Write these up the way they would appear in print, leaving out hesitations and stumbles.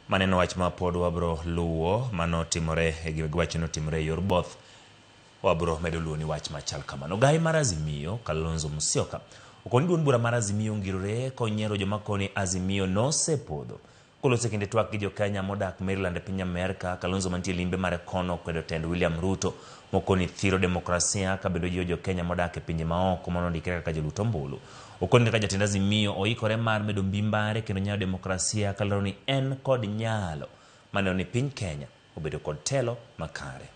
Maneno wach ma pod wabro luwo manotimore giwacho notimore e yor both. Wabro medo luwo ni wach machal kamano. Gai mar Azimio, Kalonzo Musyoka, okoni duond bura mar Azimio ongirore konyiero joma koni Azimio nosepodho. Koloso e kinde twak gi jokenya modak Maryland e piny Amerka, Kalonzo mantie limbe mare kono okwedo tend William Ruto mokoni thiro demokrasia ka bende ojiwo jokenya modak e pinje maoko mondo ondikre kaka jolut ombulu. Okoni kaka jatend Azimio oikore mar medo mbi mbare kendo nyayo demokrasia kalero ni en kod nyalo maneno ni piny Kenya obedo kod telo makare.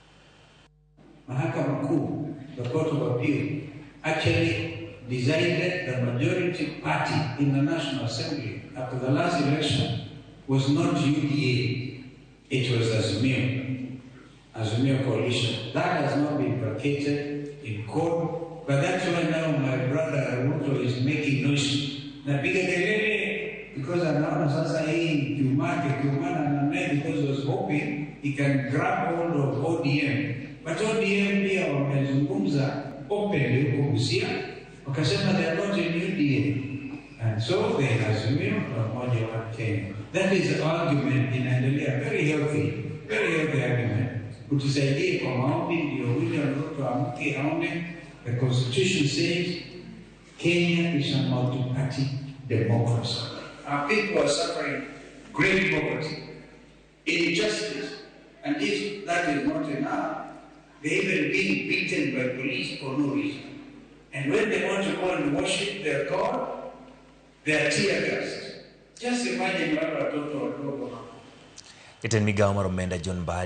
Mahakama Kuu, the Court of Appeal, actually decided the majority party in the National Assembly after the last election was not UDA, it was Azimio, Azimio coalition. That has not been vacated in court, but that's why now my brother Ruto is making noise. Napiga kelele because anaona sasa hii kiumake kiumana na naye because he was hoping he can grab hold of ODM. But ODM pia wamezungumza openly huko Busia, wakasema they are not in UDA. And so they Azimio la Umoja wa Kenya. That is the argument inaendelea, very healthy argument. Utusaidie kwa maombi ndio William Ruto amke aone the constitution says Kenya is a multi-party democracy. Our people are suffering great poverty, injustice, and if that is not enough, they're even being beaten by police for no reason. And when they want to go and worship their God, they are tear gassed. Just imagine wale watoto wadogo hapo. Jatend migawo mar omenda John Mbadi.